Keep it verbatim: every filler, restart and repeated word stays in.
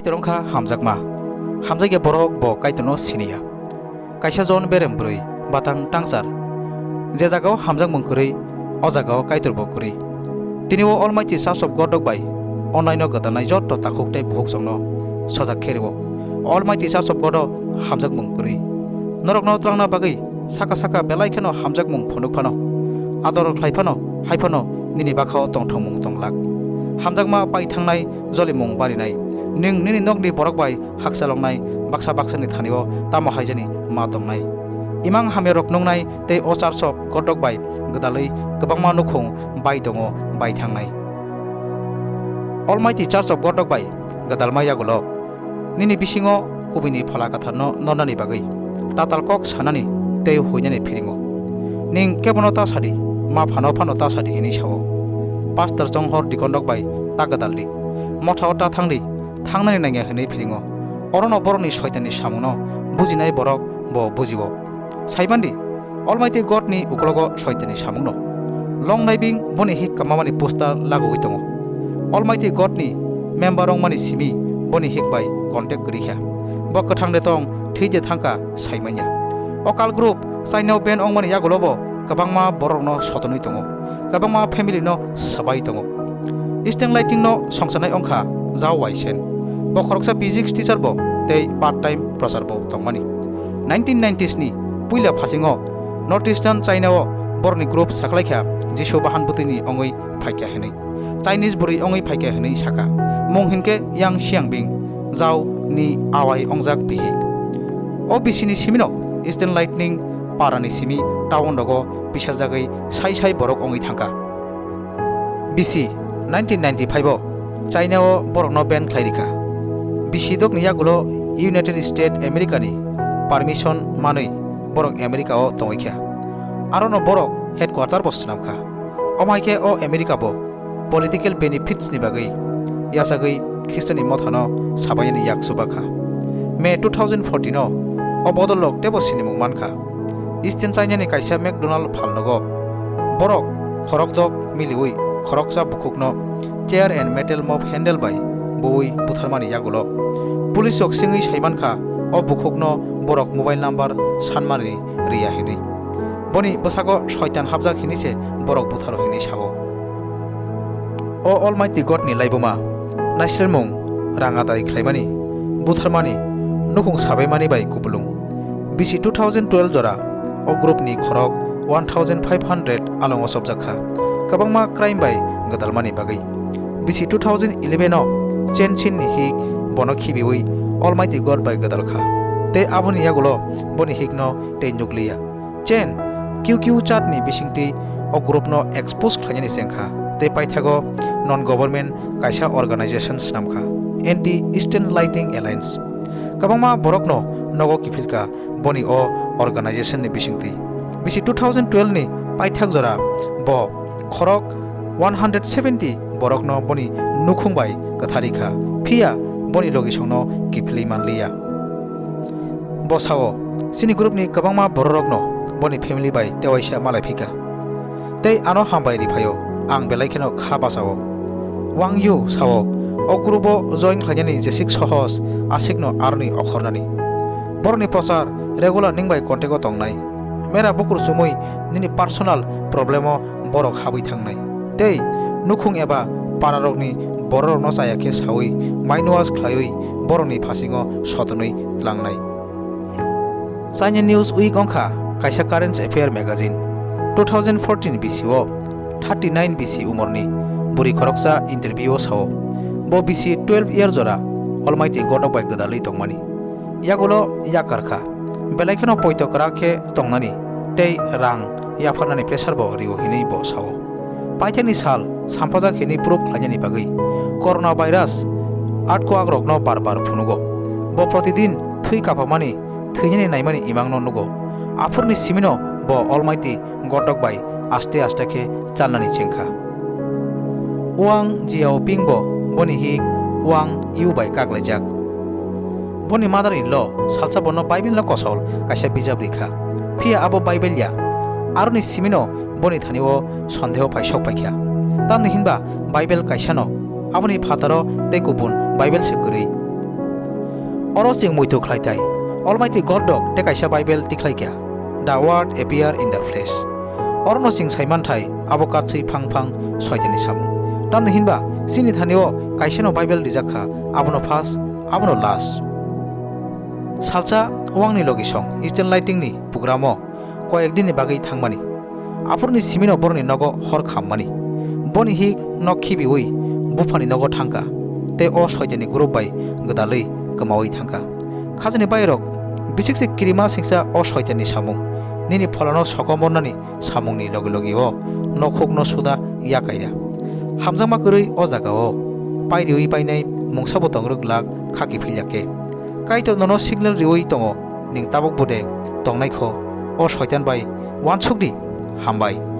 Kaitor wngkha hamjakma. Hamjakya borok bo Kaitorno siniya. Kaisa jon berem bwrwi, batang tangchar. Je jagao hamjakmung kwrwi, o jagao Kaitorbo kwrwi. Tini o Almighty Church of God rok bai onlaino gwdalnai jotto takhuk tei bukhuk chwngno sojak khe rwo. Almighty Church of God o hamjakmung kwrwi. Norokno twlangna bagwi saka saka belai kheno hamjakmung phunuk phano, ador khlai phano, hai phano nini bakhao tongthokmung tonglak. Hamjakma pai thangnai jolimung barinai. Nwng nini nokni borok bai hakchaloknai, baksa baksani thanio tamo haijani ma tongnai. Imang hamyarok nungnai tei o Church of God rok bai gwdalwi kwbangma nukhung bai tongo bai thangnai. Almighty Church of God rok bai gwdalma yagulo nini bisingo kubuini Phola Kwtharno nornani bagwi tatal kok sanani tei huinani phiringo. Ning kebono ta sadi, ma phano phano ta sadi hinwi sao. Pastor chonghor deacon rok bai ta gwdaldi. Mothao ta thangdi, thangnani nangya hinwi phiringo. Orono borokni soitanni samungno bujinai borok bo bujio. Saimandi, Almighty God ni uklogo soitanni samungno. Long naibing boni hik kamamani poster lagogwi tongo. Almighty God ni member wngmani simi boni hik bai contact kwrwi kha. Bo kwthang de tong, thwi de thangkha, saimanya. O cult group China o ban wngmani yagulo bo kwbangma borokno sotonwi tongo, kwbangma family no swbai tongo. Eastern Lighting no songchanai wngkha Zhao Waisen. Bo khoroksa physics teacher bo tei part time professor bo tongmani. Nineteen nineties ni puila phasingo North Eastern China o borokni group saklaikha Jisu bahan bwtwini wngwi phaikha hinwi. Chinese bwrwi wngwi phaikha hinwi sakha. Mung hinkhe Yang Xiangbing, Zhao ni awai wngjak bihik. O bisini simino Eastern Lighting parani simi town rogo pisarjagwi sai sai borok wngwi thangkha. Bisi nineteen ninety-five o China o borokno ban khlai rikha. Bisi dokni yagulo United States America ni permission manwi borok America o tongwi kha. Arono borok headquarter bo swnam kha. Omo hai khe o America bo political benefits ni bagwi yachagwi Khristoni mothano sabaiyani yak chuba kha. May two thousand fourteen o o bodol rok tebo sinimung man kha. Eastern China ni kaisa McDonald phalnogo borok khorokdok miliwi khoroksa bukhukno chair and metal mop handle bai buwi butharmani yagulo police rok sengwi saimankha o bukhukno borok mobile number sanmani riya hinwi. Boni bwsago soitan hapjak hinwi se borok butharo hinwi sao. O Almighty God ni laibuma naislermung, rang adai khlaimani, butharmani, nukhung sabaimani bai kupulung. Bisi two thousand twelve jora o group ni khorok one thousand five hundred alongo chopjak kha, kwbangma crime bai gwdalmani bagwi. Bisi two thousand eleven o Chen Chin ni hik bono khibiwi Almighty God bai gwdal kha, tei aboni yagulo boni hikno tei nukliya. Chen Q Q chat ni bisingtwi o group no expose khlainani chengkha tei paithago non government kaisa organization swnamkha, Anti Eastern Lighting Alliance. Kwbangma borokno nogo kiphilka boni o organization ni bisingtwi. Bisi two thousand twelve ni paithak jora bo khorok one hundred seventy borokno boni nukhung bai kwthari kha, phiya boni logisongno kiphilwi manliya. Bo sao, chini group ni kwbangma bororokno boni family bai tewaisa malai phika. Tei ano hambai ri phaio, ang belai kheno kha bachao. Wang Yu sao, o group o join khlainani jesik sohos, asikno aroni okhornani. Borokni prochar regular ning bai contact o tongnai. Mera bukur chumui nini personal problem o borok habwi thangnai. Tei nukhung eba pararokni bororokno chaya khe saui, mainuas khlaiwi borokni phasingo sotonwi tlangnai. China News Week wngkha kaisa current affair magazine. Two thousand fourteen B C o thirty nine B C umorni bwrwi khoroksa interview o sao, bo B C twelve year jora Almighty God bai gwdalwi tongmani. Yagulo yakar kha, belai kheno poito kwrak khe tongnani tei rang yapharnani pressure bo rio hinwi bo sao. Paithakni sal sampajak hinwi proof khlainani bagwi corona virus atko agrokno bar bar phunugo. Bo protidin thwi kapamani, thwinani naimani imangno nugo. Aphurni simino bo Almighty Godok bai aste aste khe chalnani chengkha. Wang Jiaoping bo boni hik Wang Yu bai kaklaijak. Boni mother in law salsa bono Bible no kosol kaisa bijap rikha. Phiya abo Bible ya. Aroni simino boni thani o sondeho pai sok paikha. Tamni hinba Bible kaisa no, aboni phataro tei kubun Bible se kwrwi. Oro chwng muitu khlai thai, Almighty God rok tei kaisa Bible tikhlai kha, The Word Appear in the Flesh. Orono chwng sai man thai abo katswi phang phang Soitanni samung. Tamni hinba chini thani-o kaisano Bible rijak kha, abono first, abono last. Salsa wngni logisong Eastern Lighting ni programo koyek din ni bagwi thangmani. Aphuruni simino boroni nogo hor khammani. Boni hik nok khibiwi buphani nogo thangkha, tei o Soitanni group bai gwdalwi kwmawi thangkha. Khajani bairok, bisik se kirima singsa o Soitanni samung. Nini pholano sokomornani samungni logi logi o nokhukno suda yakaira. Hamjakma kwrwi o jagao pairiwi painai mungsabo tongrwk glak, kha kiphilya khe. Kaitor nono signal riwi tongo, ning tabuk bude tongnai kho, o Soitan bai wansukdi. Hambai.